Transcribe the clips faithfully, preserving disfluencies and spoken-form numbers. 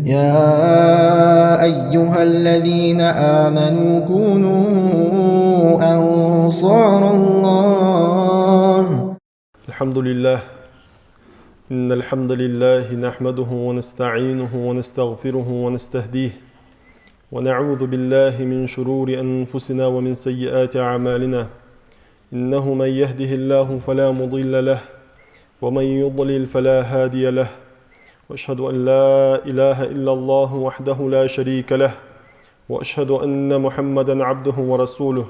يا أيها الذين آمنوا كونوا أنصار الله. الحمد لله. إن الحمد لله نحمده ونستعينه ونستغفره ونستهديه، ونعوذ بالله من شرور أنفسنا ومن سيئات أعمالنا. إنه من يهده الله فلا مضل له، ومن يضلل فلا هادي له. وأشهد أن لا إله إلا الله وحده لا شريك له، وأشهد أن محمدا عبده ورسوله.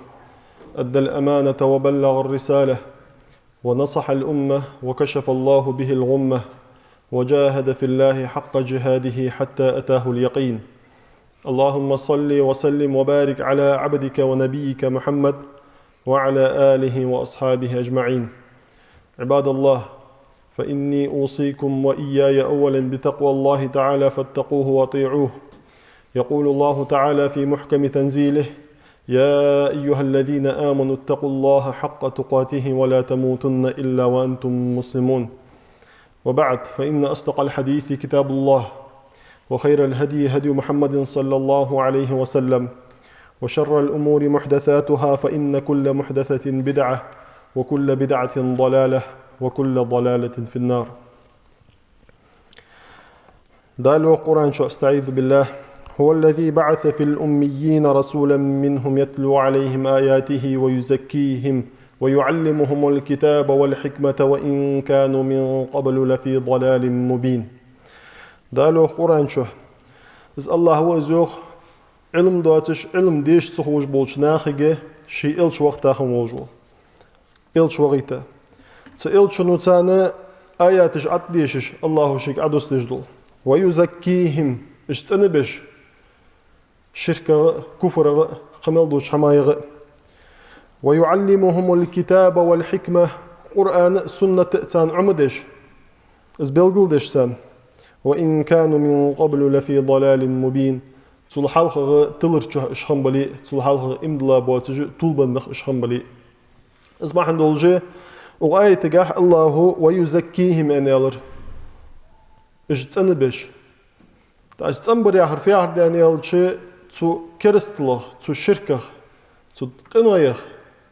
أدى الأمانة وبلغ الرسالة، ونصح الأمة، وكشف الله به الغمة، وجاهد في الله حق جهاده حتى أتاه اليقين. اللهم صل وسلم وبارك على عبدك ونبيك محمد وعلى آله وأصحابه أجمعين. عباد الله، فإني أوصيكم وإياي أولا بتقوى الله تعالى فاتقوه وأطيعوه. يقول الله تعالى في محكم تنزيله: يا أيها الذين آمنوا اتقوا الله حق تقاته ولا تموتن إلا وأنتم مسلمون. وبعد، فإن أصدق الحديث كتاب الله، وخير الهدي هدي محمد صلى الله عليه وسلم، وشر الأمور محدثاتها، فإن كل محدثة بدعة، وكل بدعة ضلالة، وكل ضلالة في النار. Дала йоах Къуръан чу, أستعيذ بالله: هو الذي بعث في الأميين رسولا منهم يتلو عليهم آياته ويزكيهم ويعلمهم الكتاب والحكمة وإن كانوا من قبل لفي ضلال مبين. Дала йоах Къуръан чу: Из АллахӀ ва, из йоах, Ӏилма доацаш, Ӏилма деша ца ховш болча нахага ший элча вахийта хинна волаш вола. Элча вахийта. Цу элчано царна аяташ Ӏодешаш, АллахӀо шийга Ӏодоссадеш дола. ويزكيهم, уж цӀенбеш, ширках а, куфрах а, кхы мел долча хӀамаех а. ويعلمهم الكتاب والحكمة, Къуръан а, суннат а царна Ӏомадеш, из белгалдеш царна. وإن كانوا من قبل لفي ضلال مبين. Цул хьалхагӀа тилар чу уж хинна бале а, цул хьалхагӀа иман дилла боацаш а, тилбеннараш уж хинна бале а. Из бахьан долаш, укх аятагахь АллахӀо ويزكيهم аьнна аьлар, уж цӀенбеш. ТӀаккха цӀенбар яхар фу яхар да аьлча, цу керасталах, цу ширках, цу къинойх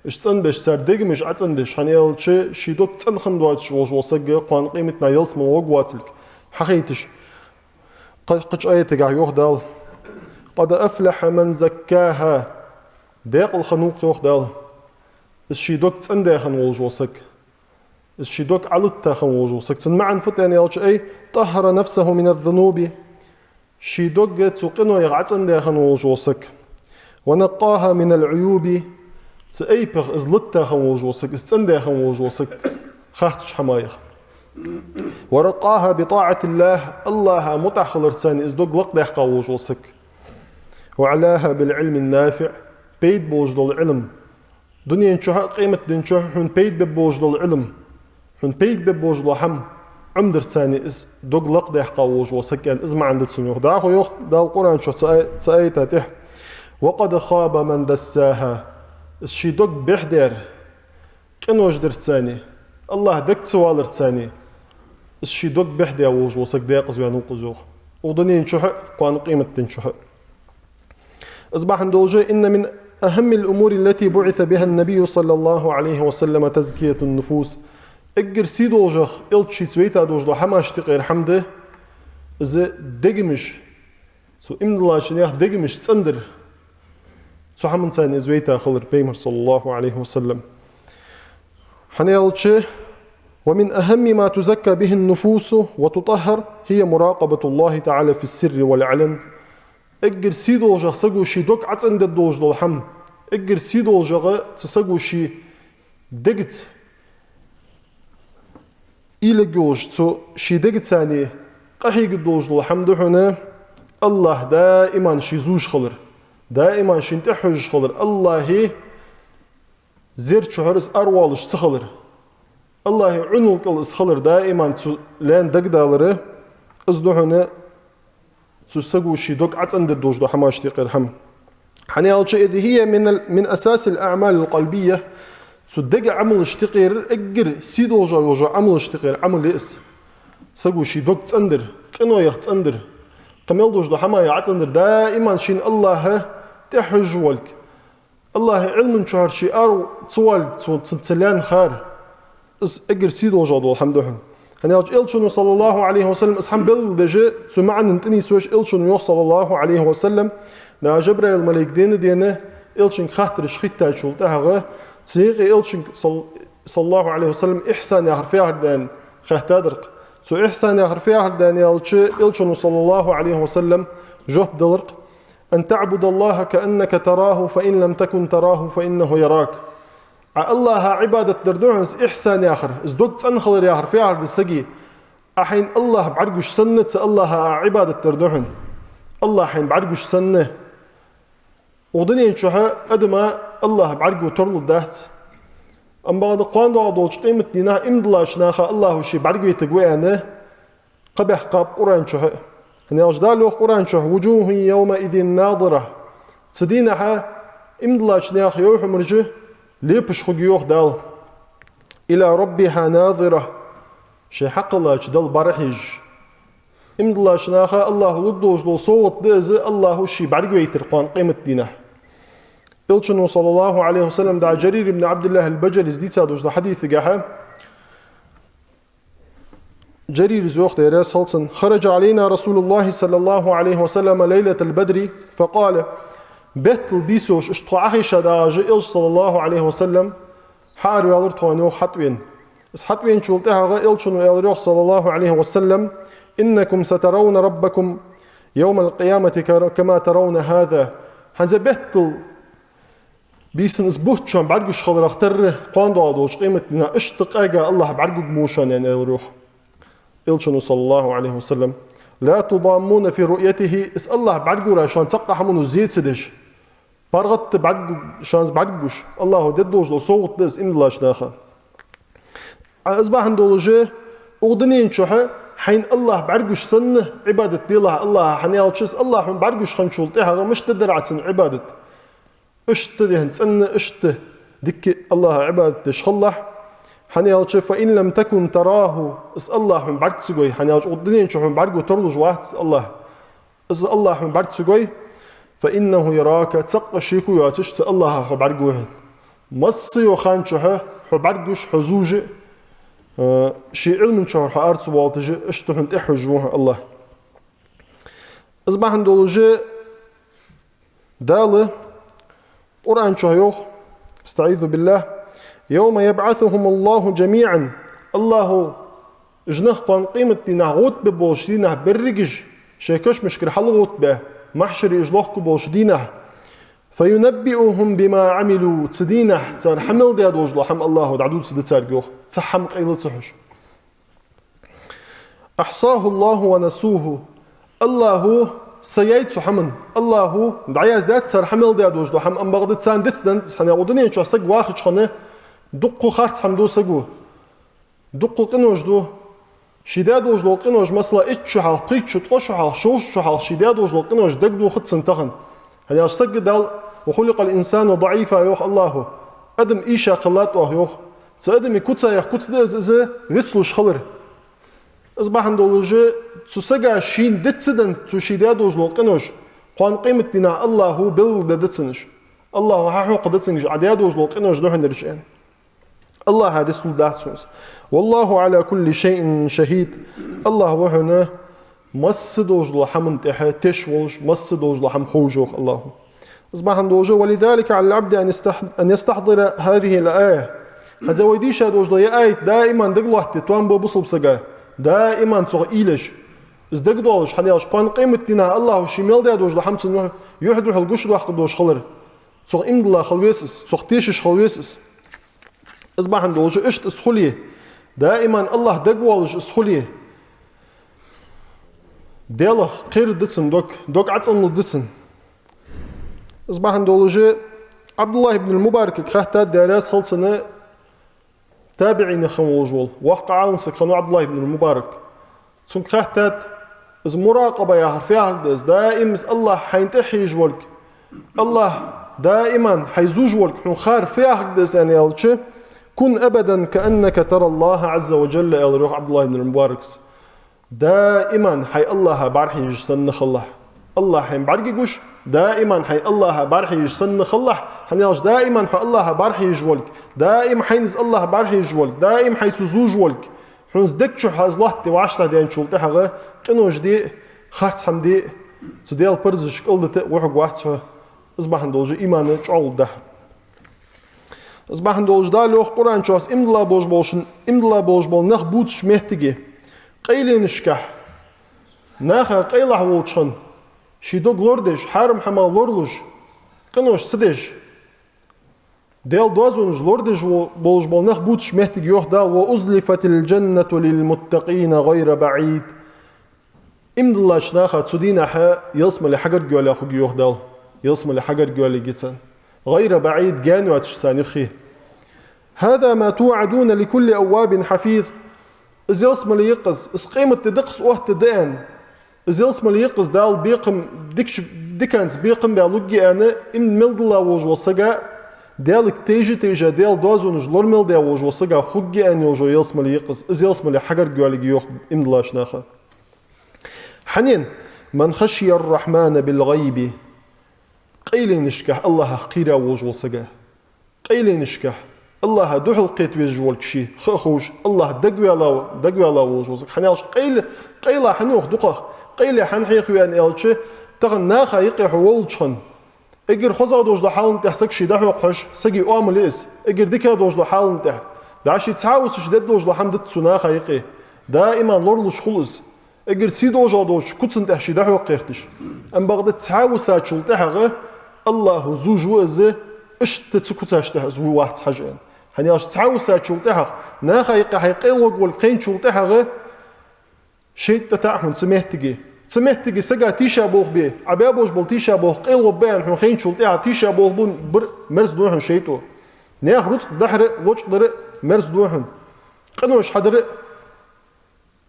уж цӀенбеш, цар дегаш Ӏоцӏендеш, хӀана аьлча ший дог цӀена хинна доацаш волаш вола саг кхоана къематдийнахьа ялсмала гӀоргвоацилга хьахайташ. Кхы-, кхыча аятагахь йоах Дала: قد أفلح من زكاها. Декъала хиннав-кх, йоах Дала, из ший дог цӀендаь хинна волаш вола саг. Из ший дог Ӏолатта хинна волаш вола саг. Цун маӀан фуд аьлча: أي طهر نفسه من الذنوب. Ший дог цу къинойх Ӏоцӏендаь хинна волаш вола саг. ونقاها من العيوب. Цу айпех из латта хинна волаш вола саг, из цӏендаь хинна волаш вола саг харцача хӏамаех. ورقاها بطاعة الله. АллахӀа мутӏахь хиларца из дог лакхдаьккха волаш вола саг. وعلاها بالعلم النافع. Пайда болаш дола Ӏилма. Дунен чухь а, къематден чухь а хьона пайда бергболаш дола Ӏилма, хьона пайда бергболаш дола хӏама Ӏомадарца из дог лакхдаьккха волаш вола саг, аьнна, из маӏан да цун, йоах. ДӀахо йоах Дала Къуръан чу цу ай-, цу аята тӏа: وقد خاب من دساها. Из ший дог бӏехдаьр, къинош дарца, АллахӀ дег ца валарца, из ший дог бӏехдаь волаш вола саг декъаза ваьннав-кх из, йоах. Укх дунен чухь а, кхоана къематден чухь а. Из бахьан долаш, إن من أهم الأمور التي بعث بها النبي صلى الله عليه وسلم تزكية النفوس. Эггара сий долаш, Элча шийца вайта долаш дола хӏамашта юкъера хӏама да из дегаш, цу иман диллача наьха дегаш цӏендар. Цу хӏаманца из вайта хилар Пайхамар, صلى الله عليه وسلم. Хӏана аьлча, ومن أهم ما تزكى به النفوس وتطهر هي مراقبة الله تعالى في السر والعلن. Эггара сий долаш саго ший дог Ӏоцӏендеш долаш дола хӏама, эггара сий долаш цу саго ший дегаца, уйла йолаш цу ший дегаца къахьега долаш дола хӏама да хьона АллахӀ даиман ше зувш хилар, даиман шийна тӏехьожаш хилар, АллахӀа зер чухьара из аравоалаш ца хилар, АллахӀа Ӏуналкъал из хилар, даиман цу лаьна дагадалар, из да хьона цу саго ший дог Ӏоцӏендеш долаш дола хӏамашта юкъера хӏама. Хӏана аьлча, إذ هي من ال-، من أساس الأعمال القلبية. Цу дега Ӏамалашта юкъера эггара сий долаш йолаш йола Ӏамалашта юкъера Ӏамал я из. Саго ший дог цӏендар, къиноех цӏендар, Кхы мел долаш дола хӀама я Ӏацандар даиман шийна Аллахӏа тӀехьожаш волга. Аллахӏа Ӏилман чухьара ший ара ца волга, цо ца, ца лаьнна хар. Из эггара сий долаш дола хӀама да хьона. ХӀана аьлча Элчано, саллаллахӀу Ӏалайхи ва саллам, из хӀама белгалдеш, цу маӀанна тӀанийсвеш, Элчано йоах, саллаллахӀу Ӏалайхи ва саллам, наха Жабраил малайк дена-дена Элчанга хаттараш хеттачул тӀехьагӀа, цу юкъе Элчанга, сал-, саллаллахӀу Ӏалайхи ва саллам, ихьсан яхар фу яхар да аьнна хаьттадар-кх. Цу ихьсан яхар фу яхар да аьнна аьлча, Элчано, саллаллахӀу Ӏалайхи ва саллам, жоп делар-кх: «أن تعبد الله كأنك تراه، فإن لم تكن تراه فإنه يراك». Ӏа Аллахӏа Ӏибадат дар да хьона из ихьсан яхар, из дог цӀена хилар яхар фу яхар да сага. Ӏа хьайна Аллахӏ бӀаргагуш санна, цу Аллахӏа Ӏа Ӏибадат дар да хьона. Аллахӏ хьайна бӀаргагуш санна. Укх дунен чухь адама Аллахӏ бӀаргаго тарлуш дац. Амма бакъда кхоана доагӀаш долча къематдийнахьа иман диллача наха Аллахӏо ше бӀаргавайтаргва аьнна, кхаъ баьккхаб Къуръан чухь. ХӀана аьлча Дала йоах Къуръан чухь: «وجوه يومئذ ناضرة». Цу дийнахьа иман диллача наьха юхьмаржа лепаш хургья, йоах Дала. «إلى ربها ناظرة». Ший хьакхеллача Далла бӀарахьежаш. Иман диллача наха Аллахӏо лургдолаш дола совгӀат да из, Аллахӏо ше бӀаргавайтар кхоана къематдийнахьа. Элчано, саллаллахӀу Ӏалайхи ва саллам, дӀа Жарир ибн Ӏабдиллахӏ аль-Бажалис дийцад долаш дола хьадиса тӀа, Жарира йоах, Даьла раьза хилва цунна: «خرج علينا رسول الله صلى الله عليه وسلم ليلة البدر فقال». Беттал бийсаш иштта тхо Ӏохайша дагӀаш, Элча, саллаллахӀу Ӏалайхи ва саллам, хьаараваьлар тхона, йоах, хьатӀавена. Из хьатӀавеначул тӀехьагӀа Элчано аьлар, йоах, саллаллахӀу Ӏалайхи ва саллам: «إنكم سترون ربكم يوم القيامة كما ترون هذا». ХӀанз беттал бийсан из бутт шоана бӀаргагуш хиларах тарра, кхоана доагӀаш долча къематдийнахьа иштта къаьга Аллахӏ бӀаргагургва шоана, аьнна, аьлар, йоах Элчано, саллаллахӀу Ӏалайхи ва саллам. «لا تضامون في رؤيته», из Аллахӏ бӀаргагора шоана цхьаккха хӀамано зе ца деш. ПаргӀата бӀаргагу-, шоана из бӀаргагуш, Аллахӏо дергдолаш дола совгӀат да из иман диллача наха. Ӏа из бахьан долаш, укх дунен чухь хьайна Аллахӏ бӀаргагуш санна Ӏибадат делахь Аллахӏа, хӀана аьлча из Аллахӏ хьона бӀаргагуш хинначул тӀехьагӀа мишта дергдар Ӏа цунна Ӏибадат. Иштта дехьа цӀена, иштта дика Аллахӏа Ӏибадат деш хилалахь, хӀана аьлча: «فإن لم تكن تراه», из Аллахӏ хьона бӀарга ца гой, хӀана аьлча укх дунен чу хьона бӀаргаго тарлуш вац из Аллахӏ. Из Аллахӏ хьона бӀарга ца гой, «فإنه يراك», цхьаккха шеко йоацаш цу Аллахӏа хьо бӀаргаго хьона. Масса йола хан чухь хьо бӀаргагуш, хьо зувш, э, ший Ӏилман чухь хьо ара ца воалийташ, иштта хьона тӀехьожаш ва хьо Аллахӏ. Из бахьан долаш Дала Къуръан чу йоах, أستعيذ بالله: «يوم يبعثهم الله جميعا». Аллахӏо уж нах кхоана къематдийнахьа гӀоттабе болча дийнахьа берригаш шоай кашамашкара хьалгӀоттабе, махьшаре уж лохка болча дийнахьа. «فينبئهم بما عملوا». Цу дийнахьа цар хьа мел даь долаш дола хӀама Аллахӏо дӀадувцаргда царга, йоах, цхьа хӀама къайла ца хьош. «أحصاه الله ونسوه». Аллахӏо саяьй цу хӀаман. Аллахӏо дӀаяздаьд цар хьа мел даь долаш дола хӀама, амма бакъда царна дицденнад из, хӀана аьлча укх дунен чу саг вахача хана дуккха харц хӀама ду саго. Дуккха къинош ду. Ший даь долаш дола къинош, масала, итт шу хьалха, пхийтта шу, ткъо шу хьалха, шовзткъа шу хьалха ший даь долаш дола къинош дагадохац цунна тахан. ХӀана аьлча саг Дала: «وخلق الإنسان ضعيفا», йоах Аллахӏо. Адам ийша кхеллад оаха, йоах. Цу адама куцех куц да из, из вицлуш хилар. Из бахьан долаш цу сага шийна дицденна, цо ший даь долаш дола къинош, кхоана къематдийнахьа Аллахӏо белгалдергда цунна уж. Аллахӏо хьахьокхаргда цунга уж: Ӏа даь долаш дола къинош да хьона ераш, аьнна. Аллахӏа дицлургдац хьона из. «والله على كل شيء شهيد». Аллахӏ ва хьона масса долаш долча хӀаман тӀа теш волаш, масса долаш дола хӀама ховш, йоах Аллахӏо. Из бахьан долаш: «ولذلك على العبد أن يستح-، أن يستحضر هذه الآية». ХӀанз вай дийша долаш дола ер аят даиман дага лоаттаде, тоам бу бусалба сага, даиман цох уйлаш, из дагадоалаш, хӀана аьлча кхоана къематдийнахьа Аллахӏо ший мел даь долаш дола хӀама цунна юхь-, юхьдухьал гучадоаккхаргдолаш хилар. Цох иман дилла хила веза из, цох тешаш хила веза из. Из бахьан долаш иштта из хуле, даиман Аллахӏ дагавоалаш из хуле, Даьлах кхераргда цун дог, дог ӀацӀенлургда цун. Из бахьан долаш Ӏабдуллахӏ ибн аль-Мубаракага хаьттад, Даьла раьза хилва цунна, табиӀинех хинна волаш вола, воккха Ӏалам саг хиннав Ӏабдуллахӏ ибн аль-Мубарак. Цунга хаьттад: «Из муракъаба яхар фу яхар да из, даим из Аллахӏ хьайна тӀа хьежаш волга, Аллахӏ даиман хьай зувш волга хьона хар фу яхар да из?» — аьнна аьлча: «كن أبدا كأنك ترى الله عز وجل», — аьлар, йоах, Ӏабдуллахӏ ибн аль-Мубаракас. Даиман хьай АллахӀа бӀарахьежаш санна хилалахь. АллахӀ хьайна бӀаргагуш, даиман хьай АллахӀа бӀарахьежаш санна хилалахь, хӀана аьлча даиман хьо АллахӀа бӀарахьежаш волга, даим хьайна из АллахӀ бӀарахьежаш волга, даим хьай цо зувш волга, хьона из дег чу хьа из лоаттаде вӀаштӀехьадаьнначул тӀехьагӀа къинош де а, харц хӀама де а, цу Даьла парзашка кӀалдита а гӀо хьаргвац хьо, из бахьан долаш иман чӀоагӀа лургда хьа. Из бахьан долаш Дала йоах Къуръан чу, иман дилла болаш болча, иман дилла болаш бола нах бувцача моттиге, къайленашкахь, наха къайлахь волча хана, ший дог лорадеш, хьарам хӀамах лоралуш, къинош ца деш, Даьла доазонаш лорадеш во-, болаш бола нах бувцача моттиге йоах Дала: «وأزلفت الجنة للمتقين غير بعيد». Иман диллача наха цу дийнахьа ялсмале хьагарга йоалаяь хургья йоах Дала. Ялсмале хьагарга йоалаергья царна. غير بعيد, гаьна йоацаш царна юххе. «هذا ما توعدون لكل أواب حفيظ». Из ялсмале я-кх из, из къематди да-кх из, оттаде да аьнна. Из ялсмале я-кх из, Дала бекхам, дикача, диканца бекхам баь лургья аьнна, иман мел дилла волаш вола саг а, Даьлага тайжа-тайжа, Даьла доазонаш лора мел даь волаш вола саг а хургья аьнна йола ялсмале я-кх из, из ялсмале хьагарга йоалаергья йоах иман диллача наха. Хьанна? «من خشي الرحمن بالغيب». Къайленашкахь АллахӀах кхийра волаш вола саг а. Къайленашкахь АллахӀа духьалкхета везаш волга ше, ха а ховш, АллахӀ дагаваьла, дагаваьла волаш вола саг. ХӀана аьлча къайла, къайла хӀана йоах дукхагӀа? Къайле хӀана хьехаву аьлча, тахан наха юкъе хьо волча хана, эггара хозагӀа долаш дола хьала тӀа саг ше дӀахьокхаш, сага оамал я из. Эггара дика долаш дола хьала тӀа, дӀа ше цхьа а висача дергдолаш дола хӀама дац цу наха юкъе. Даиман лоралуш хул из. Эггара сий долаш долча куцан тӀа ше дӀахьокха гӀерташ. Амма бакъда цхьа а висачул тӀехьагӀа АллахӀа зувш ва из, иштта цу куцаш тӀа из вуй вац хьажа аьнна. ХӀана аьлча цхьа а висачул тӀехьагӀа, наха юкъе хьай къайла гӀоргволга хайначул тӀехьагӀа, шайтӀа тӀатаӀа хьона цу моттиге. Цу моттиге сага тийша болх бе, Ӏа баь болаш бола тийша болх къайла гӀоргба аьнна хьона хайначул тӀехьагӀа тийша болх бу-, бир мерза ду хьона шайтӀо. Наьха рузкъа дахьар а, лочкъадар а мерза ду хьона. Къинош хьадар а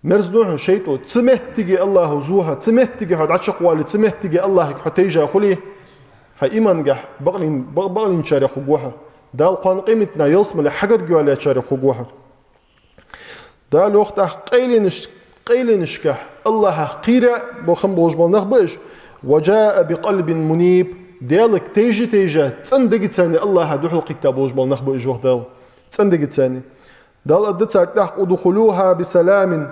мерза ду хьона шайтӀо. Цу моттиге АллахӀа зу хьо, цу моттиге хьо дӀачакхвале, цу моттиге АллахӀага хьо тайжа хуле, хьай имангахь бакълин-, бак-, бакълинчарех хургва хьо. Дала кхоана къематдийнахьа ялсмале хьагарга йоалаяьчарех хургва хьо. Дала йоах тӀаккха къайленаш-, къайленашкахь АллахӀах кхийра бо-, хам болаш бола нах ба уж. «وجاء بقلب منيب». Даьлага тайжа-тайжа, цӀена дегаца АллахӀа духьалкхийтта болаш бола нах ба уж йоах Дала. ЦӀена дегаца. Дала аргда царга тӀаккха: «ادخلوها بسلام».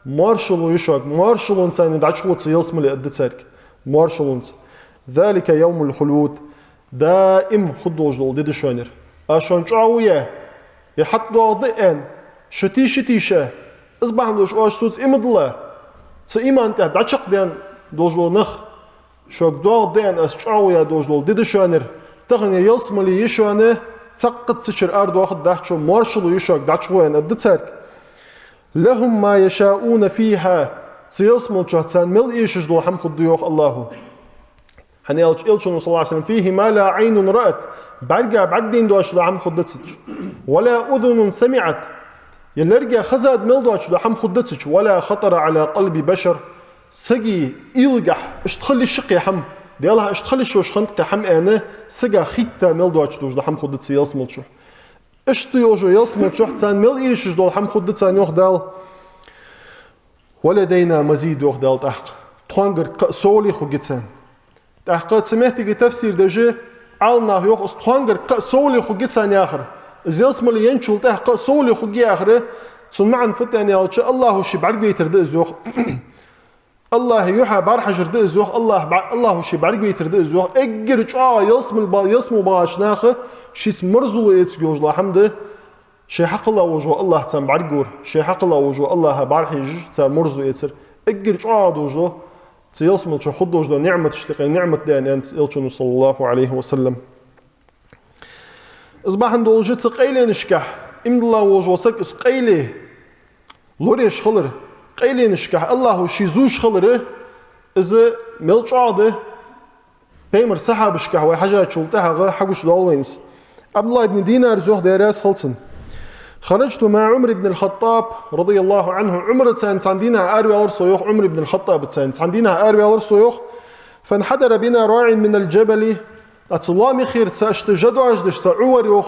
Моаршал я шуга, моаршалонца дӀачугӀо цу ялсмале аргда царга. Моаршалонца. «ذلك يوم الخلود». Даим хургдолаш дола ди да шоана ер. Аз шоана чӀоагӀо яь, ер хьатӀадоагӀаргда аьнна, шо тийша-тийша, из бахьан долаш оаш соца иман дилла, цу иман тӀа дӀачакхдена долаш дола нах, шуга доагӀаргда аьнна аз чӀоагӀо яь долаш дола ди да шоана ер. Тахан ер ялсмале я шоана, цхьаккха цу чура арадоахаргдац шо, моаршал я шуга, дӀачугӀо аьнна аргда царга. «لهم ما يشاءون فيها». Цу ялсмалчухь царна мел эшаш дола хӀама хургда йоах АллахӀа. ХӀана аьлча Элчано, صلى الله عليه وسلم: «فيه ما لا عين رأت». БӀарга бӀаргадайна доацаш дола хӀама хургда цу чу. «ولا أذن سمعت». Е лерга хезад мел доацаш дола хӀама хургда цу чу. «ولا خطر على قلب بشر». Сага уйлагахь иштта хила йиш я-кх ер хӀама, Даьлах иштта хила йиш йолаш хиннад-кх ер хӀама аьнна, сага хетта мел доацаш долаш дола хӀама хургда цу ялсмалчухь. Иштта йолаш йолча ялсмалчухь царна мел эшаш дола хӀама хургда царна йоах Дала. «ولدينا مزيد», йоах Дала тӀаккха. Тхоагара кхы а совгӀа хургья царна. ТӀаккха цу моттиге тафсир деш Ӏаламнаха йоах, из тхоагара кхы а совгӀа хургья царна яхар, из ялсмале енначул тӀехьагӀа кхы а совгӀа хургья яхар, цун маӀан фуд аьнна аьлча, АллахӀа ше бӀаргавайтар да из йоах. АллахӀа юхьа бӀарахьажар да из йоах, АллахӀа бӀа-, АллахӀа ше бӀаргавайтар да из йоах. Эггара чӀоагӀа ялсмале ба-, ялсмале багӀача наха шийца марзло эцаргйолаш дола хӀама да шоай хьакхелла волаш вола АллахӀ царна бӀаргагур, шоай хьакхелла волаш вола АллахӀа бӀарахьежаш, цар марзло эцар. Эггара чӀоагӀа долаш дола, цу ялсмалчухь хургдолаш дола ниӀматашта юкъера ниӀмат да аьннад Элчано, صلى الله عليه وسلم. Из бахьан долаш цу къайленашкахь иман дилла волаш вола саг из къайле лораеш хилар, къайленашкахь АллахӀа ше зувш хилар, из мел чӀоагӀа да, Пайхамара сахьабашкахь вай хьежачул тӀехьагӀа хьагучадоал вайна из. ӀабдуллахӀ ибн Динара йоах, Даьла раьза хилва цунна: «خرجت مع عمر بن الخطاب رضي الله عنه». Ӏумарца цхьан дийнахьа араваьлар со йоах, Ӏумар ибн аль-ХаттӀабаца цхьан дийнахьа араваьлар со йоах. «فانحدر بنا راع من الجبل». ТӀаккха цу лоамехьара цхьа иштта жа доаржадеш цхьа Ӏу вар йоах.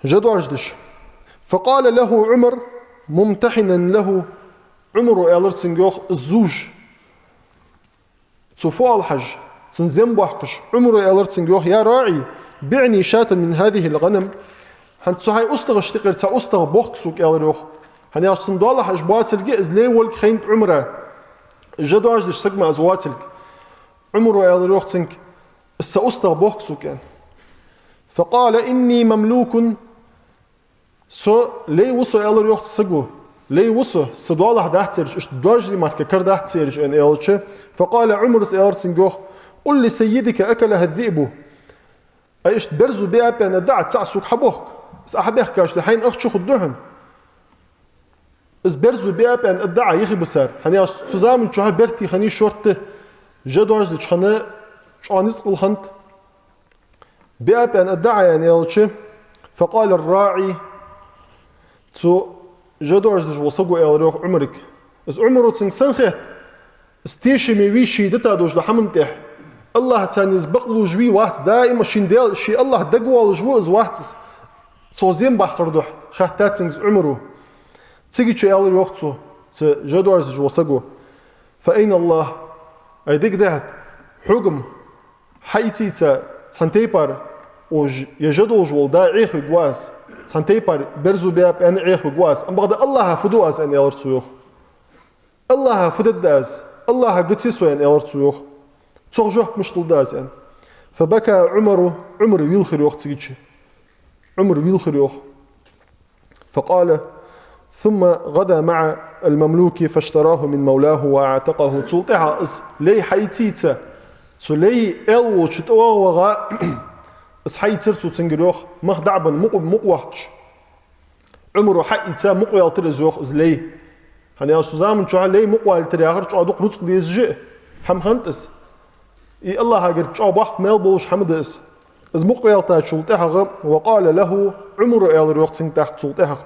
Жа доаржадеш. «فقال له عمر ممتحنا له». Ӏумара аьлар цунга йоах из зувш. Цо фу оал хьажа, цун зем боаккхаш, Ӏумара аьлар цунга йоах: «يا راعي، بعني شاة من هذه الغنم». ХӀанз цу хьай устагӀашта юкъера цхьа устагӀа бохка сога, аьлар йоах. ХӀана аьлча цунна доалахь уж боацилга, из лай волга хайнад Ӏумара. Жа доаржадеш саг мара из воацилга. Ӏумара аьлар йоах цунга: «Из цхьа устагӀа бохка сога», аьнна. فقال: «إني مملوك». «Со лай ва со», аьлар йоах цу саго. «Лай ва со, са доалахь дац цераш, иштта доаржаде мара кара дац цераш», аьнна аьлча. فقال عمر, из аьлар цунга йоах: «قل لسيدك أكلها الذئب». Ай, иштта берзо биаб аьнна аргда Ӏа, цаӀ сога хьабохка. Из Ӏа хьабехкача, хьайна ахча хургда хьона. Из берзо биаб аьнна аргда Ӏа, йихи бисар. ХӀана аьлча цу заман чухь бертий хиннай шортта, жа доаржадеча хана чӀоагӀа ницкъ хиннад. «Биаб аьнна аргда Ӏа», аьнна аьлча, فقال الراعي, цу жа доаржадеш вола саго аьлар йоах Ӏумарга. Из Ӏумара цунга сенна хаьттад? Из тешаме вий ший дита долаш дола хӀаман тӀехьа? АллахӀаца из бакълувш вий, вац, даим шийна Даьла, ший АллахӀ дагавоалаш ва из, вац из, цо зем баккхар духьа, хаьттад цунга из Ӏумара. Цигача аьлар йоах цо, цу жа доаржадеш вола саго: «فأين الله؟» Ай, дика дехьа, хьогам хьаийца-ийца цхьан тайпара уж, е жа долаш вола да Ӏехавергва аз, цхьан тайпара берзо биаб аьнна Ӏехавергва аз. Амма бакъда АллахӀа фу ду аз, аьнна аьлар цо йоах. АллахӀа фу дергда аз? АллахӀа гаций со, аьнна аьлар цо йоах. Цох жоп мишта лургда аз, аьнна. فبكى عمر, Ӏумар вийлхар йоах цигача. Ӏумар вийлхар йоах. فقال: «ثم غدا مع المملوك فاشتراه من مولاه وأعتقه». Цул тӀехьагӀа из лай хьаийца-ийца, цу лай аьла волча тӀаваха-ваха, из хьаийцар цо цунгара йоах, мах дӀа а бенна, мукъа, мукъа воаккхаш. Ӏумара хьаийца мукъаваьлар из йоах, из лай. ХӀана аьлча цу заман чухь лай мукъавалийтар яхар чӀоагӀа дукха рузкъа дезаш хӀама хиннад из. И АллахӀагара чӀоагӀа боккха маьл болаш хӀама да из. Из мукъаваьлчул тӀехьагӀа, وقال له, Ӏумара аьлар йоах цунга тӀаккха цул тӀехьагӀа: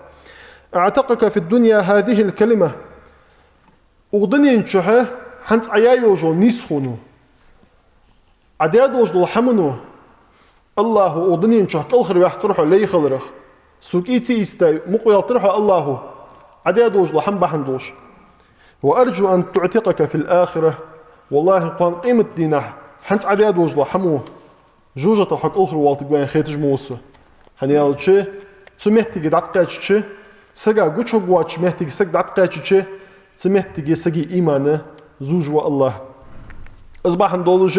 «أعتقك في الدنيا هذه الكلمة». Укх дунен чухь хӀанз Ӏа яь йолаш йола нийсхо, Ӏа даь долаш дола хӀама, АллахӀа укх дунен чухь кӀалхарваьккхар хьо лай хиларах. Сога ийца-ийца мукъаваьлар хьо АллахӀа, Ӏа даь долаш дола хӀама бахьан долаш. «وأرجو أن تعتقك في الآخرة». ВаллахӀи, кхоана къематдийнахьа хӀанз Ӏа даь долаш дола хӀама жожагӀатех хьо кӀалхарвоалийтаргва аьнна хеташ ма ва со. ХӀана аьлча, цу моттиге дӀатӀакхаьчача, сага гучахьаргвоацача моттиге саг дӀатӀакхаьчача, цу моттиге сага иман зувш ва АллахӀ. Из бахьан долаш: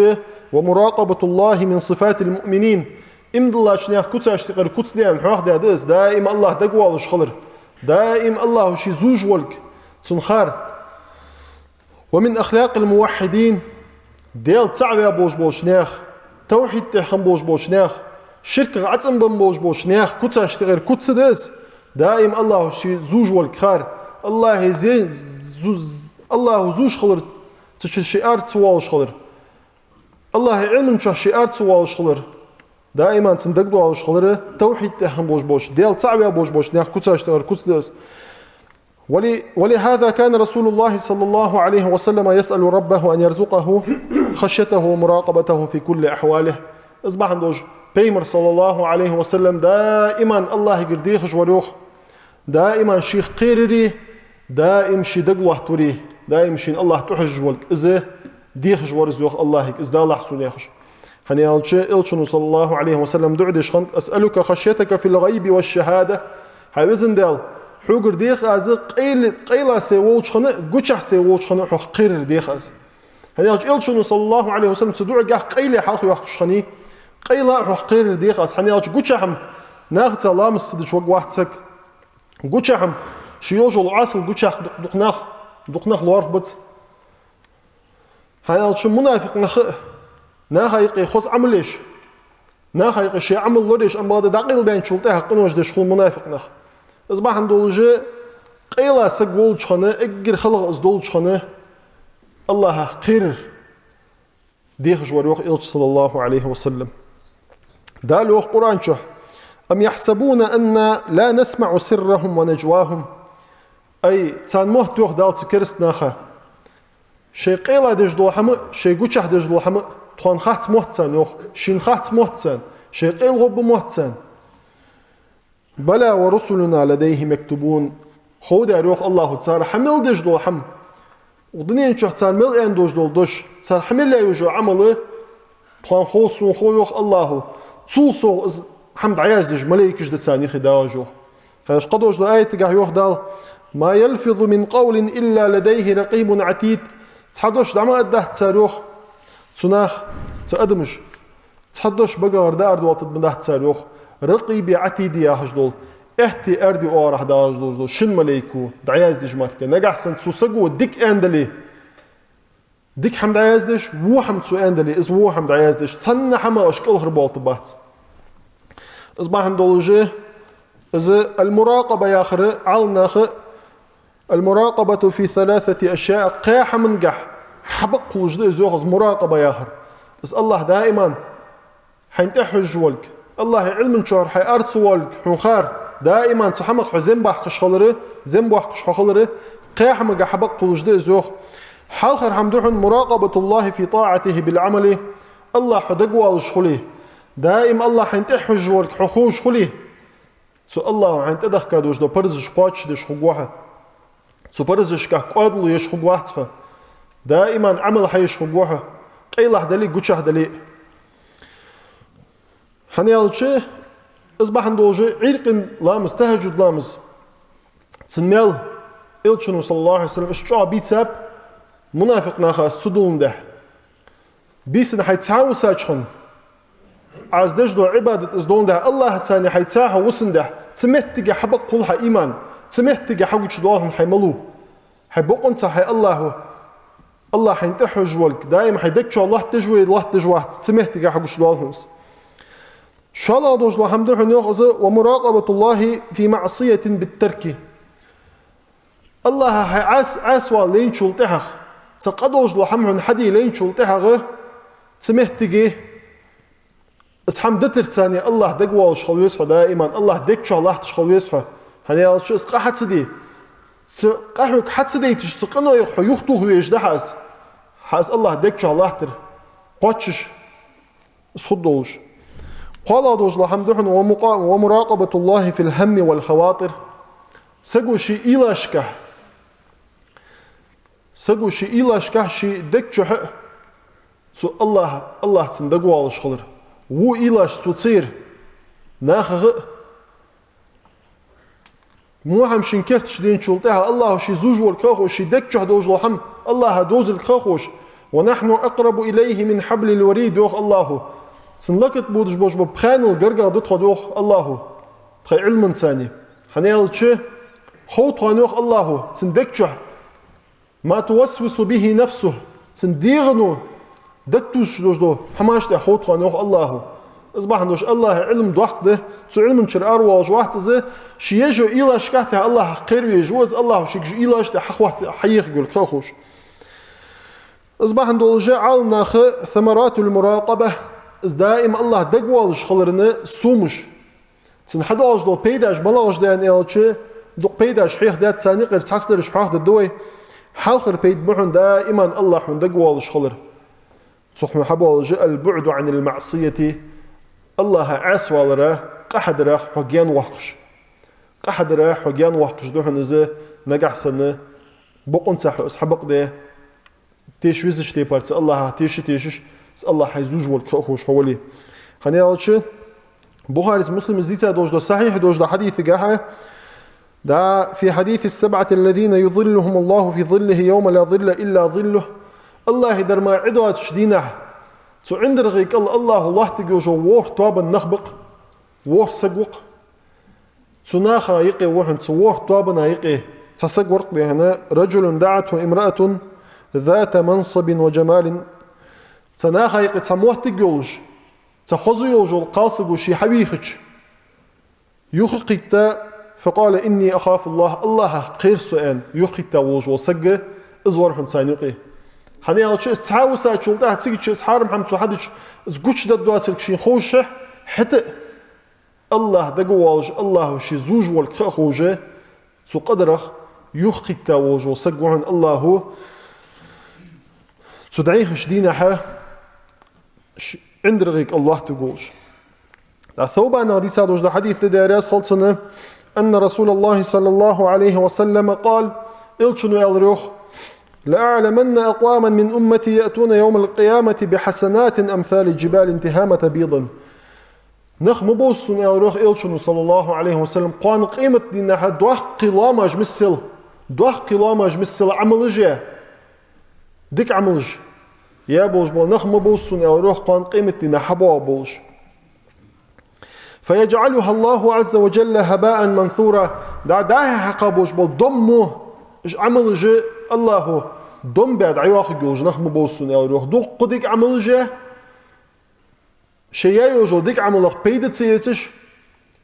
«ومراقبة الله من صفات المؤمنين». Иман диллача наьха куцашта юкъера куц да аьнна хьоахадаьд из, даим АллахӀ дагавоалаш хилар, даим АллахӀа ше зувш волга, цун хар. «ومن أخلاق الموحدين», Даьла цаӀ ваь болаш болча наьха, тавхьид тӀа хинна болаш болча наьха, ширках Ӏацам бенна болаш болча наьха куцашта юкъера куц да из, даим АллахӀа ше зувш волга хар, АллахӀа зе-, зу-, АллахӀа зувш хилар, цу чу ше ара ца воалаш хилар, АллахӀа Ӏилман чу ше ара ца воалаш хилар, даим цунна дагадоалаш хилар, тавхьид тӀа хинна болаш болча, Даьла цаӀ ваь болаш болча наьха куцашта юкъера куц да из. «ول-، ولهذا كان رسول الله صلى الله عليه وسلم يسأل ربه أن يرزقه خشيته ومراقبته في كل أحواله». Из бахьан долаш Пайхамар, саллаллахӀу Ӏалайхи ва саллам, даим АллахӀагара дехаш вар йоах. Даим шийх кхерари, даим ший дагалоаттари, даим шийна АллахӀ тӀахьожаш волга, из дехаш вар из йоах АллахӀага, из далахь сона яхаш. ХӀана аьлча, Элчано, саллаллахӀу Ӏалайхи ва саллам, дуӀа деш хиннад: «أسألك خشيتك في الغيب والشهادة». ХӀай Везан Даьла, хьогара дех аз къайла-, къайла сай волча хана, гучахь сай волча хана хьох кхерар дех аз. ХӀана аьлча, Элчано, саллаллахӀу Ӏалайхи ва саллам, цу дуӀагахь къайле хьалха йоаккхаш хиннай, къайла хьох кхерар дех аз. ХӀана аьлча, гучахь-м нахаца ламаз ца деш варгвац саг. Гучахь-м ший йолаш йола Ӏасал гучахь дукх-, дукха нах, дукха нах лоархӀ бац. ХӀана аьлча, мунафикъ нах а, наха юкъе хоза Ӏамал еш, наха юкъе шоай Ӏамал лораеш, амма бакъда дӀакъайлабаьнначул тӀехьагӀа къинош деш хул мунафикъ нах. Из бахьан долаш, къайла саг волча хана, эггара халагӀа из долча хана, АллахӀах кхерар дехаш вар йоах Элча, саллаллахӀу Ӏалайхи ва саллам. Дала йоах Къуръан чу: «أم يحسبون أنا لا نسمع سرهم ونجواهم». Ай, царна мотт йоах Дала цу кераста наха, шоай къайла деш дола хӀама а, шоай гучахь деш дола хӀама а тхона хац мотт царна йоах, шийна хац мотт царна, шоай къайла гӀоргба мотт царна. «بلى ورسلنا لديه يكتبون». Хов дар, йоах АллахӀо, цар хьа мел деш дола хӀама. Укх дунен чухь цар мел аьнна долаш дола дош, цар хьа мел яь йола Ӏамал, тхона хов, сона хов, йоах АллахӀо. Цул совгӀа из хӀама дӀаяздеш малейкаш да царна юхе, дагӀаш йоах. ХӀанз кхыдолча аятагахь йоах Дала: «ما يلفظ من قول إلا لديه رقيب عتيد». Цхьа дош дӀа ма аргдац цар, йоах, цу наха, цу адамаша. Цхьа дош багара дӀаардоалийтаргдац цар, йоах, «ракъиби Ӏатиди» яхаш дола, аьттеи аьрдеи оагӀорахьа дагӀаш долаш дола шин малейко дӀаяздеш мара. Нагахьа санна цу саго дика аьнна дале, дика хӀама дӀаяздеш, во хӀама цо аьнна дале, из во хӀама дӀаяздеш, цхьанна хӀамах уж кӀалхарбоалийтаргбац. Из бахьан долаш, из аль-муракъаба яхар, Ӏаламнаха «المراقبة في ثلاثة أشياء», кхаь хӀамангахь хьабакъ хулаш да из, йоах, из муракъаба яхар. Из АллахӀ даиман хьайна тӀехьожаш волга, АллахӀа Ӏилман чура хьай арц волга хьона хар, даиман цу хӀамах хьо зем баккхаш хилар, зем баккхаш хьо хилар, кхаь хӀамангахь хьабакъ хулаш да из, йоах. Хьалхара хӀама да хьона «مراقبة الله في طاعته بالعمل», АллахӀ хьо дагавоалаш хуле, даим АллахӀ хьайна тӀехьожаш волга хьо ховш хуле, цу АллахӀо хьайна тӀадехка долаш дола парзаш кхоачашдеш хургва хьо. Цу парзашкахь кӀоадало еш хургвац хьо. Даиман Ӏамал хьаеш хургва хьо, къайлагӀа дале а, гучагӀа дале а. ХӀана аьлча, из бахьан долаш Ӏуйрийна ламаз, тахӀажжуд ламаз, цун маьл, Элчано, صلى الله عليه وسلم, иштта чӀоагӀа бийцаб мунафикъ наха из ца дулландаь. Бийсанна хьо цхьа висача хана, Ӏа из деш дола Ӏибадат из долландаь, АллахӀаца хьо цхьа хьо висандаь, цу меттиге хьабакъ хул хьа иман, цу меттиге хьагучадоал хьона хьай малав. Хьай бокъонца хьай АллахӀо, АллахӀ хьайна тӀехьожаш волга, даим хьай дег чу латташ вий, латташ вац, цу меттиге хьагучадоал хьона из. ШоллагӀа долаш дола хӀама да хьона, йоах, из «ومراقبة الله في معصية بالترك». АллахӀа хьо Ӏас-, Ӏаьсавала лайначул тӀехьагӀа, цхьа къа долаш дола хӀама хьона хьаде лайначул тӀехьагӀа, цу меттиге из хӀама дитарца АллахӀ дагавоалаш хила веза хьо даиман, АллахӀ дег чу латташ хила веза хьо. ХӀана аьлча, из къа хьа ца де, цу къа хьога хьа ца дайташ, цу къинойх хьо юхатоха везаш да хьо из. Хьо из АллахӀ дег чу латтар кхоачаш, из хургдолаш. КхоалагӀа долаш дола хӀама да хьона «ومقا-، ومراقبة الله في الهم والخواطر». Саго ший уйлашкахь, саго ший уйлашкахь, ший дег чухь а цу АллахӀ, АллахӀаца дагавоалаш хилар. Во уйлаш цо ца йир нахах а, во хӀама шийна керта деначул тӀехьагӀа АллахӀо ше зувш волга ха а ховш, ший дег чухь долаш дола хӀама АллахӀа довзалга ха а ховш. «ونحن أقرب إليه من حبل الوريد», йоах АллахӀо. Цун лакта бодаш болаш бола пхаьнал гаргагӀа да тхо, йоах АллахӀо, тхай Ӏилманца. ХӀана аьлча, хов тхона, йоах АллахӀо, цун дег чухь «ما توسوس به نفسه», цун дегӀано дагатувсаш долаш дола хӀамаш тӀехь хов тхона, йоах АллахӀо. Из бахьан долаш АллахӀа Ӏилма доккха да, цу Ӏилман чура аравоалаш вац из, ше еш йола уйлашкахь тӀехь АллахӀах кхера везаш ва из, АллахӀо шийга уж уйлаш тӀехь хьахотта, хьаеха йолга ха а ховш. Из бахьан долаш Ӏаламнаха «ثمرات المراقبة», из даим АллахӀ дагавоалаш хиларна сомаш, цун хьадоалаш дола пайдаш малагӀаш да аьлча, дукха пайдаш хьехадаьд, царна юкъера цхьаццадараш хьоахадергда вай. Хьалхара пайда ба хьона даиман АллахӀ хьона дагавоалаш хилар. Цох хьона хьабоалаш: «البعد عن المعصية», АллахӀа Ӏаьсавалара, къа хьадарах хьо гаьна воаккхаш. Къа хьадарах хьо гаьна воаккхаш да хьона из, нагахьа санна бокъонца хьо из хьабакъде теша везача тайпара цу АллахӀах теша тешаш, цу АллахӀ хьай зувш волга ха а ховш хьо вале. ХӀана аьлча, Бухарес, Муслимас дийца долаш дола, сахьихь долаш дола хьадисагахь, да, «في حديث السبعة الذين يظلهم الله في ظله يوم لا ظل إلا ظله». АллахӀа дар мара Ӏи доацача дийнахь, цу ӀиндаргӀий кӀал АллахӀо лоаттаргйолаш йола ворхӀ тоабан нах ба-кх, ворхӀ саг ва-кх. Цу наха юкъе ва хьона, цу ворхӀ тоабана юкъе цхьа саг вар-кх, дий хьона: «رجل دعته امرأة ذات منصب وجمال». Цу наха юкъе цхьа моттиг йолаш, цхьа хоза йолаш йола кхалсаго ше хьавийхача, юха а кхийтта, «فقال إني أخاف الله», АллахӀах кхер со аьнна, юха а кхийтта волаш вола саг, из вар хьона царна юкъе. ХӀана аьлча, из цхьа висачул тӀехьагӀа, цига чу из хьарам хӀама цо хьадича, из гучадаргдоацилга шийна ховш, хӀаьта а АллахӀ дагавоалаш, АллахӀо ше зувш волга ха а ховш, цу къадарах юха а кхийтта волаш вола саг ва хьона АллахӀо цу дӀайхача дийнахьа ш-, ӀиндаргӀий кӀал лоаттаргволаш. ТӀаккха Саубанах дийца долаш дола хьадис да, Даьла раьза хилва цунна, أن رسول الله صلى الله عليه وسلم قال, Элчано аьлар йоах: لأعلمن أقواما من أمتي يأتون يوم القيامة بحسنات أمثال جبال تهامة بيضا. Нах ма бовза сона, аьлар йоах Элчано, صلى الله عليه وسلم, кхоана къематдийнахьа доккхий лоамаш миссел, доккхий лоамаш миссел Ӏамалаш я, дика Ӏамалаш я болаш бола нах ма бовза сона, аьлар йоах, кхоана къематдийнахьа хьабоагӀа болаш. فيجعلها الله عز وجل هباء منثورا. ДӀа-, дӀа-хьа хьакха болаш бола дом мо, уж Ӏамалаш АллахӀа дом баь дӀайоахаргйолаш нах ма бовза сона, аьлар йоах. Дуккха дика Ӏамалаш я, шоай яь йола дика Ӏамалах пайда ца эцаш,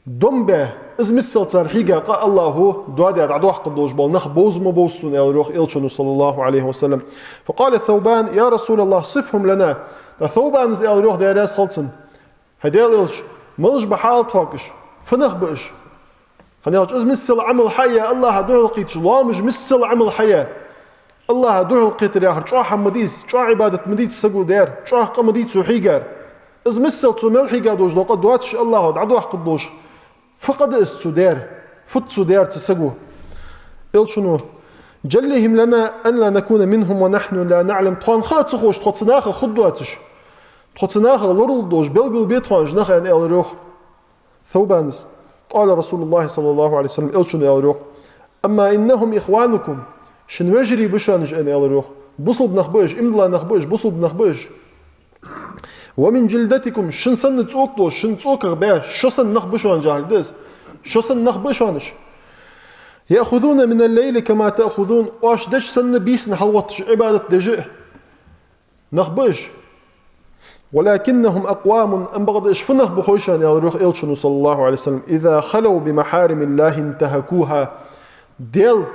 дом баь, из миссел цар хьийга къа АллахӀа доадаь дӀадоаккхаргдолаш бола нах бовза ма бовза сона, аьлар йоах Элчано, صلى الله عليه وسلم. فقال ثوبان: يا رسول الله، صفهم لنا. ТӀаккха Совбана аьлар йоах, Даьла раьза хилва цунна: хӀай Даьла Элча, малаш ба хьаала тхога уж? Фу нах ба уж? ХӀана аьлча из миссел Ӏамал хьаяь, АллахӀа духьалкхийташ, лоамаш миссел Ӏамал хьаяь. АллахӀа духьалкхетар яхар чӀоагӀа хӀама ма дий из, чӀоагӀа Ӏибадат ма дий из саго даьр, чӀоагӀа къа ма дий из цо хьийгар. Из миссел цо мел хьийга долаш дола къа доацаш АллахӀа дӀадоаккхаргдолаш. Фу къа да из цо даьр? Фуд цо даьр цу саго? Элчано: جلهم لنا أن لا نكون منهم ونحن لا نعلم. Тхона ха а ца ховш, тхо цу нахах хургдоацаш, тхо цу нахах лоралургдолаш белгалбе тхона уж нах, аьнна, аьлар йоах Совбана. قال رسول الله صلى الله عليه وسلم, Элчано аьлар йоах: أما إنهم إخوانكم. Шун вежарий ба шоана уж, аьнна, аьлар йоах. Бусалба нах ба уж, иман дилла нах ба уж, бусалба нах ба уж. ومن جلدتكم, шун санна цӀока долаш, шун цӀоках баь, шо санна нах ба шоана уж, яхилга да из. Шо санна нах ба шоана уж. يأخذون من الليل كما تأخذون. Оаш деш санна бийсанна хьалгӀотташ Ӏибадат деш нах ба уж. ولكنهم أقوام, амма бакъда уж фу нах ба хой шоана, аьлар йоах Элчано, صلى الله عليه وسلم, إذا خلوا بمحارم الله انتهكوها. Даьла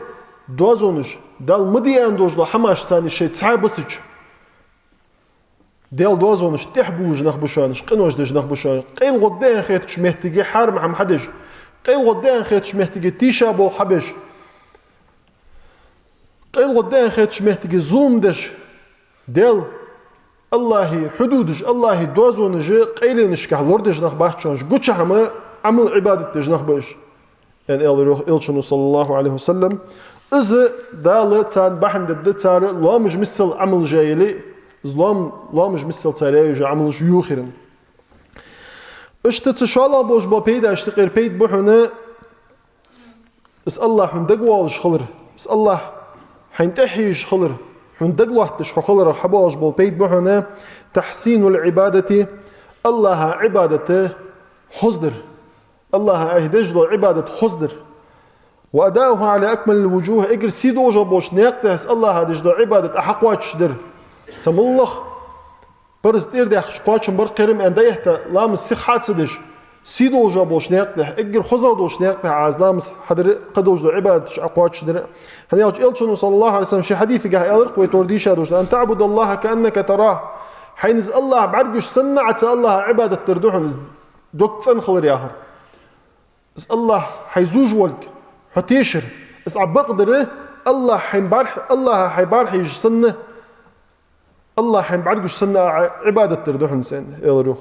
доазонаш, Дала ма де аьнна долаш дола хӀамаш царна шоай цхьа бисача, Даьла доазонаш тӀехьабувлаш нах ба шоана уж, къинош деш нах ба шоана уж. КъайлагӀа да аьнна хетача моттиге хьарам хӀама хьадеш, къайлагӀа да аьнна хетача моттиге тийшаболх хьабеш, къайлагӀа да аьнна хетача моттиге зулам деш, Даьла, АллахӀа хьудудаш, АллахӀа доазонаш къайленашка лорадеш нах бац шоана уж, гуча хӀама, Ӏамал, Ӏибадат деш нах ба уж, аьнна, аьлар йоах Элчано, صلى الله عليه وسلم. Из Дала царна бахьан дергда, цар лоамаш миссел Ӏамалаш яь яле а, из лоам-, лоамаш миссел цар яь йола Ӏамалаш йохарна. Иштта цу шоллагӀа болаш бола пайдаш тӀакхера пайда ба хьона: из АллахӀ хьона дагавоалаш хилар, из АллахӀ хьайна тӀехьа езаш хилар, хьона дагалоаттадеш хьо хиларах хьабоагӀаш бола пайда ба хьона: تحسين العبادة, АллахӀа Ӏибадат хоздар, АллахӀа Ӏайха деш дола Ӏибадат хоздар. وأداؤها على أكمل الوجوه, эггара сий долаш болча наькъа тӀа из АллахӀа деш дола Ӏибадат Ӏа хьакхоачашдар. Цхьа моллагӀа парз тӀера даьккхача кхоачам бар кхерам аьнна дӀаэтта, ламаз сиха хьа а ца деш, сий долаш болча наькъа тӀа, эггара хозагӀа долча наькъа тӀа Ӏа из ламаз хьадар а, кхы долаш дола Ӏибадаташ Ӏа кхоачашдар а. ХӀана аьлча Элчано, صلى الله عليه وسلم, ший хьадисагахь аьлар-кх вай тӀора дийша долаш: أن تعبد الله كأنك تراه. Хьайна из АллахӀ бӀаргагуш санна Ӏа цу АллахӀа Ӏибадат дар да хьона, из дог цӀена хилар яхар. Из АллахӀ хьайна зувш волга хьо тешар, из Ӏа бакъдар, АллахӀ хьайна бӀарх-, АллахӀа хьай бӀарахьежаш санна, АллахӀ хьайна бӀаргагуш санна Ӏа Ӏибадат дар да хьона из, аьнна, аьлар йоах.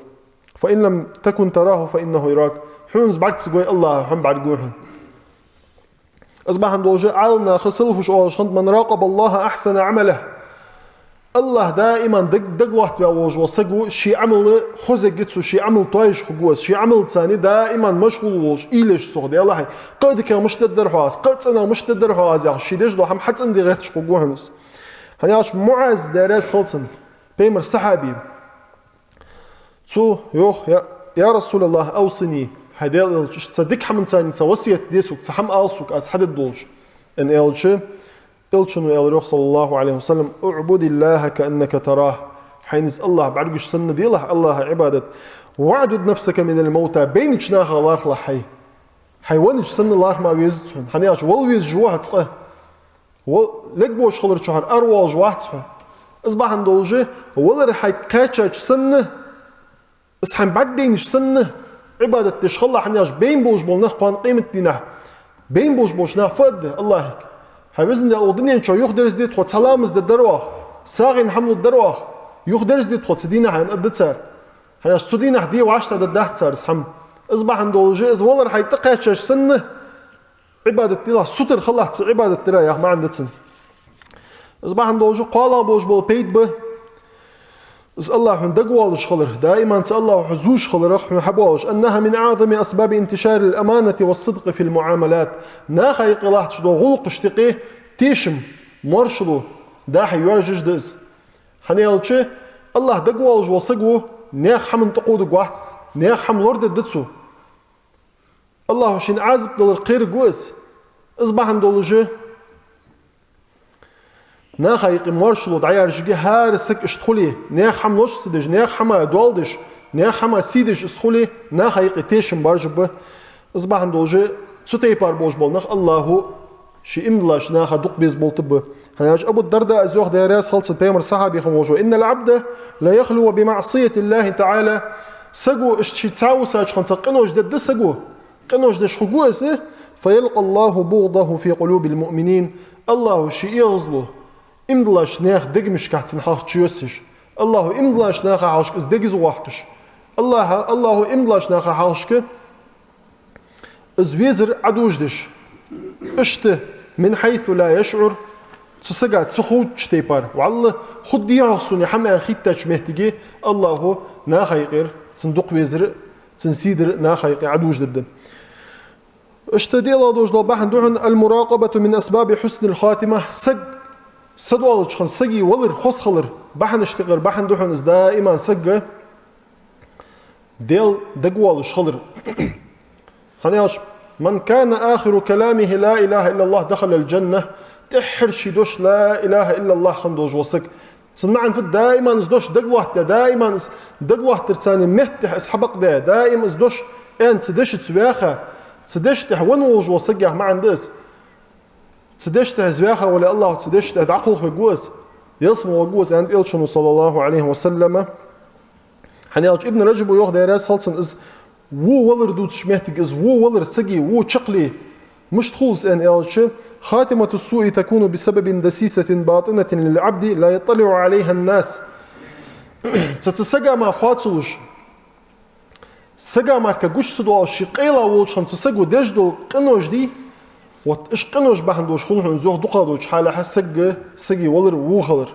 فإن لم تكن تراه فإنه يراك. Хьона из бӀарга ца гой, АллахӀ хьона бӀаргагу хьона. Из бахьан долаш Ӏаламнаха, салафаша оалаш хиннад: من راقب الله أحسن عمله. АллахӀ даиман даг-, дагалоаттаваь волаш вола саг ва, ший Ӏамал хоза ергья цо, ший Ӏамал тоаеш хургва из, ший Ӏамалца даиман машгӀул волаш, уйла еш цох, Даьлахьа, кхы а дикагӀа мишта дергдар хьога аз, кхы а цӀенагӀа мишта дергдар хьога аз, яхаш, ший деш дола хӀама хьацӀенде гӀерташ хургва хьона из. ХӀана аьлча МуӀаз, Даьла раьза хилва цунна, Пайхамара сахьаби, цо йоах: يا، يا رسول الله، أوصني, хӀай Даьла Элча, иштта цхьа дика хӀаманца цхьа васкет де сога, цхьа хӀама ала сога, аз хьадергдолаш, аьнна аьлча, Элчано аьлар йоах, صلى الله عليه وسلم: اعبد الله كأنك تراه. Хьайна из АллахӀ бӀаргагуш санна делахь АллахӀа Ӏибадат. واعدد نفسك من الموتى. Байнача нахах лархӀалахь хьай. Хьай веннача санна лархӀа ма везац хьона. ХӀана аьлча вала везаш ва хьо цкъа. Ва-, лергболаш хиларча хьо аравоалаш вац хьо. Из бахьан долаш, валар хьайга кхаьчача санна, из хьайна бӀаргадайнача санна, Ӏибадат деш хилалахь, хӀана аьлча байна болаш бола нах кхоана къематдийнахьа, байна болаш болча наха фу аргда АллахӀага: хӀай Везан Даьла, укх дунен чу юхадерзаде тхо, цхьа ламаз дергдар оаха, сагӀийна хӀама лургдар оаха, юхадерзаде тхо цу дийнахьа, аьнна, аргда цар. ХӀана аьлча цу дийнахьа де вӀаштӀехьадаргдац цар из хӀама. Из бахьан долаш, из валар хьайга тӀакхаьчача санна, Ӏибадат делахь, сутара хилалахь цу Ӏибадат дара, яха маӀан да цун. Из бахьан долаш кхоалагӀа болаш бола пайда ба из Аллахьа хьона дагавоалаш хилар, даиман цу Аллахьа хьо зувш хиларах хьона хьабоалаш. أنها من أعظم أسباب انتشار الأمانة والصدق في المعاملات. Наха юкъе латташ дола гӀулакхашта юкъе тешам, моаршал дахьа йоажаш да из. ХӀана аьлча, Аллахьа дагавоалаш вола саг ва, наьха хӀаман тӀакхувдаргвац, наьха хӀама лорадергда цо. Аллахьа шийна Ӏазап далар кхерарг ва из. Из бахьан долаш наха юкъе моаршал дӀаяьржаргья хӀара саг иштта хуле, наьха хӀама лош ца деш, наьха хӀама доал деш, наьха хӀама сий деш из хуле, наха юкъе тешам баржаргба. Из бахьан долаш цу тайпара болаш бола нах Аллахьа ший иман долаш наха дукха беза болтаргба. ХӀана аьлча Абу Дардаъ из йоах, Даьла раьза хилва цунна, пайхамара сахьаби хинна волаш ва: إن العبد ليخلو بمعصية الله تعالى. Саго иштта ше цхьа висача хана цхьа къинош дергда саго. Къинош деш хургва из, فيلقى الله بغضه في قلوب المؤمنين. Аллахьа ший эгӀазло иман долаш наьха дегашка цун хьалха чуйоссаш. Аллахьа иман долаш наха хьалхашка из дегаза вахташ. Аллахьа, Аллахьа иман долаш наха хьалхашка из везар Ӏодужадеш. Иштта, من حيث لا يشعر, цу сага ца ховча тайпара. ВаллахӀи, хӀама дий хьона сона хӀама аьнна хеттача моттиге Аллахьа наха юкъера цун дукха везар, цун сий дар наха юкъе Ӏодужадергда. Иштта диълагӀа долаш дола бахьан да хьона: المراقبة من أسباب حسن الخاتمة. Саг садоалача хана сага валар, хоза хилар бахьанашта юкъера бахьан да хьона из даиман сага Даьла дагавоалаш хилар. ХӀана аьлча: من كان آخر كلامه لا إله إلا الله دخل الجنة. ТӀеххьара ший дош لا إله إلا الله хинна долаш вола саг. Цун маӀан фуд? Даиман из дош дагалоаттадаь, даиман из дагалоаттарца метта тӀа из хьабакъдаь, даим из дош аьнна цу дешаца ваьха, цу деша тӀа венна волаш вола саг, яха маӀан да из. Цу деша тӀа из ваьха вале, Аллахьа цу деша тӀа дӀакхалхавергва из, ялсмала вергва из, аьннад Элчано, صلى الله عليه وسلم. ХӀана аьлча Ибн Раджаба йоах, Даьла раьза хилва цунна, из во валар дувцача моттиге, из во валар сага, во чаккхе мишта хул из аьнна аьлча: خاتمة السوء تكون بسبب دسيسة باطنة للعبد لا يطلع عليها الناس. Цу, цу сага мара хоа ца луш, сага мара гуш ца доалаш, ше къайла волча хана цу саго деш дола къинош дий, вот уж къинош бахьан долаш хул хьона из, йоах, дукхагӀа долча хьале сага, сага валар во хилар.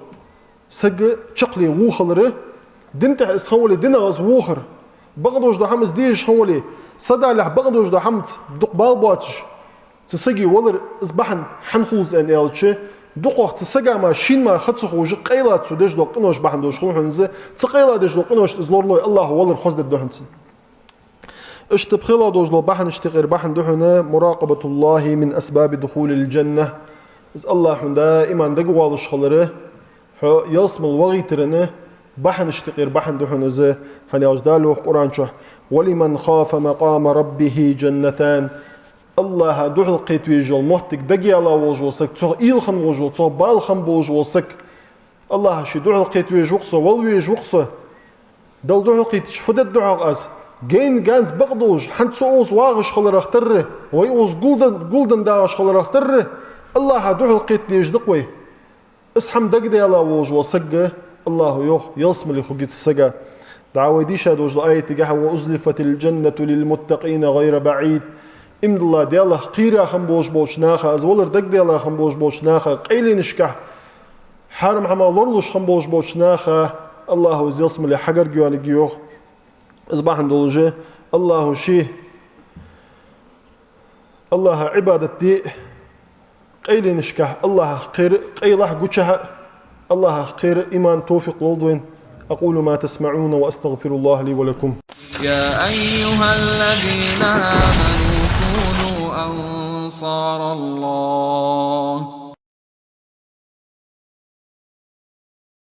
Сага чаккхе во хилар, дина тӀа из хинна вале, динах из вохар. Бакъдолаш дола хӀама из дезаш хинна вале, са далехь бакъдолаш дола хӀамаца дукха бала боацаш цу сага валар, из бахьан хӀана хул из аьнна аьлча, дукхагӀа цу сага мара шийна мара ха ца ховш, къайла цо деш дола къинош бахьан долаш хул хьона из, цу къайла деш дола къиношта из лоралой, Аллахьа валар хоза дергда хьона цун. Иштта пхелагӀа долаш дола бахьанашта юкъера бахьан да хьона: مراقبة الله من أسباب دخول الجنة. Из Аллахьа хьона даиман дагавоалаш хилар, хьо ялсмала вагӀийтара бахьанашта юкъера бахьан да хьона из, хӀана аьлча Дала йоах Къуръан чу: ولمن خاف مقام ربه جنتان. Аллахьа духьалкхета везаш йола моттиг дагаяла волаш вола саг, цох уйла хинна волаш вола, цох бала хинна болаш вола саг, Аллахьа ше духьалкхета везаш ва-кх со, вала везаш ва-кх со. Далла духьалкхийтача фу дергда хьогӀ аз? Гайна ганз бакъдолаш, хӀанз со укхаза вагӀаш хиларах тарра, вай укхаза гулденна, гулденна дагӀаш хиларах тарра, Аллахьа духьалкхета дезаш да-кх вай. Из хӀама дагадоалла волаш вола саг, Аллахьа йоах, ялсмале хургья цу сага. ДӀа вай дийша долаш дола аятагахьа: وأزلفت الجنة للمتقين غير بعيد. Иман дилла Даьлах кхера хинна болаш болча наха, из валар дагадаьлла хинна болаш болча наха, къайленашкахь, хьарам хӀамах лоралуш хинна болаш болча наха Аллахьа из ялсмале хьагарга йоалларгья, йоах. Из бахьан долаш Аллахьа ше, Аллахьа Ӏибадат де, къайленашкахь Аллахьах кхера, къайлахь, гучахь а Аллахьах кхера иман, товфикъ лолда вайна. أقول ما تسمعون وأستغفر الله لي ولكم. يا أيها الذين آمنوا كونوا أنصار الله.